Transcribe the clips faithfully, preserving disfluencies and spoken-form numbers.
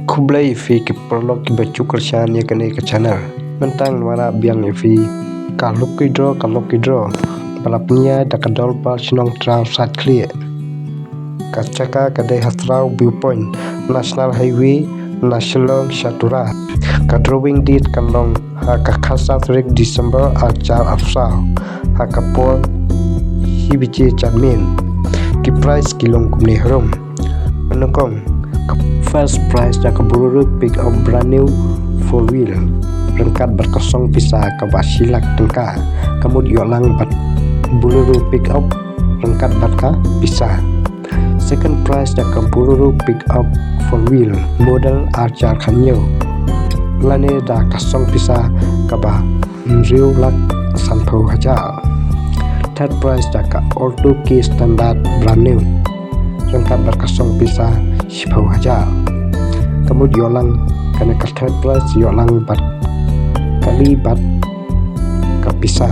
Khublei ïa phi ki paralok kiba ju kyrshan ïa kane ka channel. Mynta ngan wanrah biang ïa phi ka lucky draw, ka lucky draw ba la pynïaid da ka dorbar shnong Trai Saitkhlieh. Ka jaka ka dei ha Trai View Point, National Highway na Shillong sha Tura. Ka drawing date kan long ha ka khatsaw tarik December arhajar arphew saw, ha ka por shi baje janmiet. Ki prize ki long kumne harum. Nyngkong, ka first prize da ka Bolero pickup brand new four wheel, ryngkat bad ka song pisa kaba shi lak tyngka. Ka mut ïoh lang bad Bolero pickup ryngkat bad ka pisa. Second prize da ka Bolero pickup four wheel model arhajar khathynñiew, lane da ka song pisa kaba hynriew lak sanphew hajar. Third prize da ka Alto K standard brand new, ryngkat bad ka song pisa shiphew hajar. Ka mut ïoh lang, kane ka third prize ïoh lang bad kali bad ka pisa.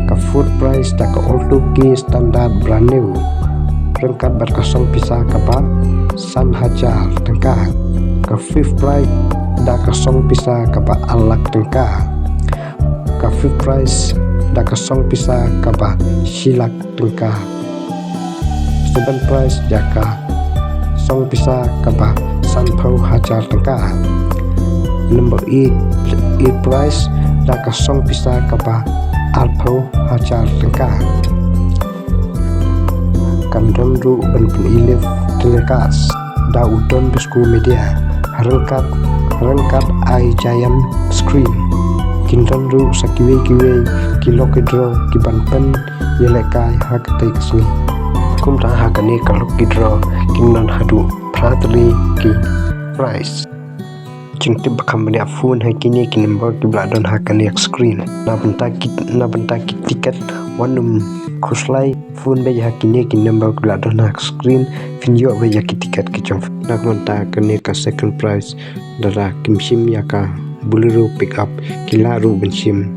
Ka fourth prize da ka Alto K standard brand new, ryngkat bad ka song pisa kaba san hajar tyngka. Ka fifth prize da ka song pisa kaba ar lak tyngka. Ka fifth prize da ka song pisa kaba shi lak tyngka. Seventh prize da ka song pisa kaba sanphew hajar tyngka. Number eight, eighth prize da ka song pisa kaba arphew hajar tyngka. Kan don ruh ban pyn-i live telecast da u Don Bosco Media ryngkat, ryngkat ai giant screen. Kin don ruh sa kiwei kiwei ki lucky draw kiban pynïalehkai ha katei ka sngi. Kumta ha kane ka lucky draw kin don haduh phra tylli ki prize. Jingtip ba kham bniah, phone ha kine ki number kiba la don ha kane ka screen. Na bynta ki, na bynta ki ticket wat nym khuslai, phone beit ha kine ki number kiba la don ha ka screen, phin ïoh beit ïa ki ticket ki jong phi. Na ka bynta kane ka second prize, lada kim shim ïa ka Bolero pickup, ki lah ruh ban shim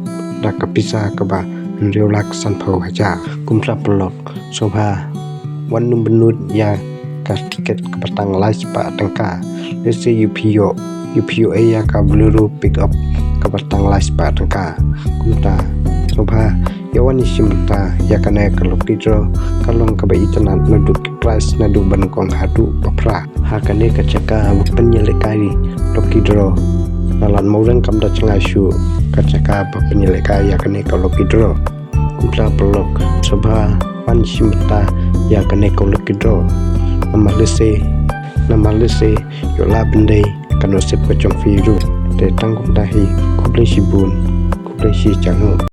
da ka pisa kaba hynriew lak sanphew hajar. Kumta paralok, sngewbha wat nym bynnud ïa ka ticket kaba tang lai spah tyngka. Lehse ïoh phi ïoh, ïoh phi ïoh ïa ka Bolero pickup kaba tang lai spah tyngka. Kumta sngewbha ïa wan ïa shim bynta ïa kane ka lucky draw, ka long kaba itynnad naduh ki prize naduh ba nyngkong haduh ba phra. Ha kane ka jaka ba pynïalehkai lucky draw na Lad Mawreng kam da jngai shuh ka jaka ba pynïalehkai ïa kane ka lucky draw. Kumta paralok, sngewbha wan shim bynta ïa kane ka lucky draw. Namar lehse, namar lehse ïoh lah ban dei ka nusip ka jong phi ruh. Te tang kumta hi, khublei shibun, khublei shi jngai.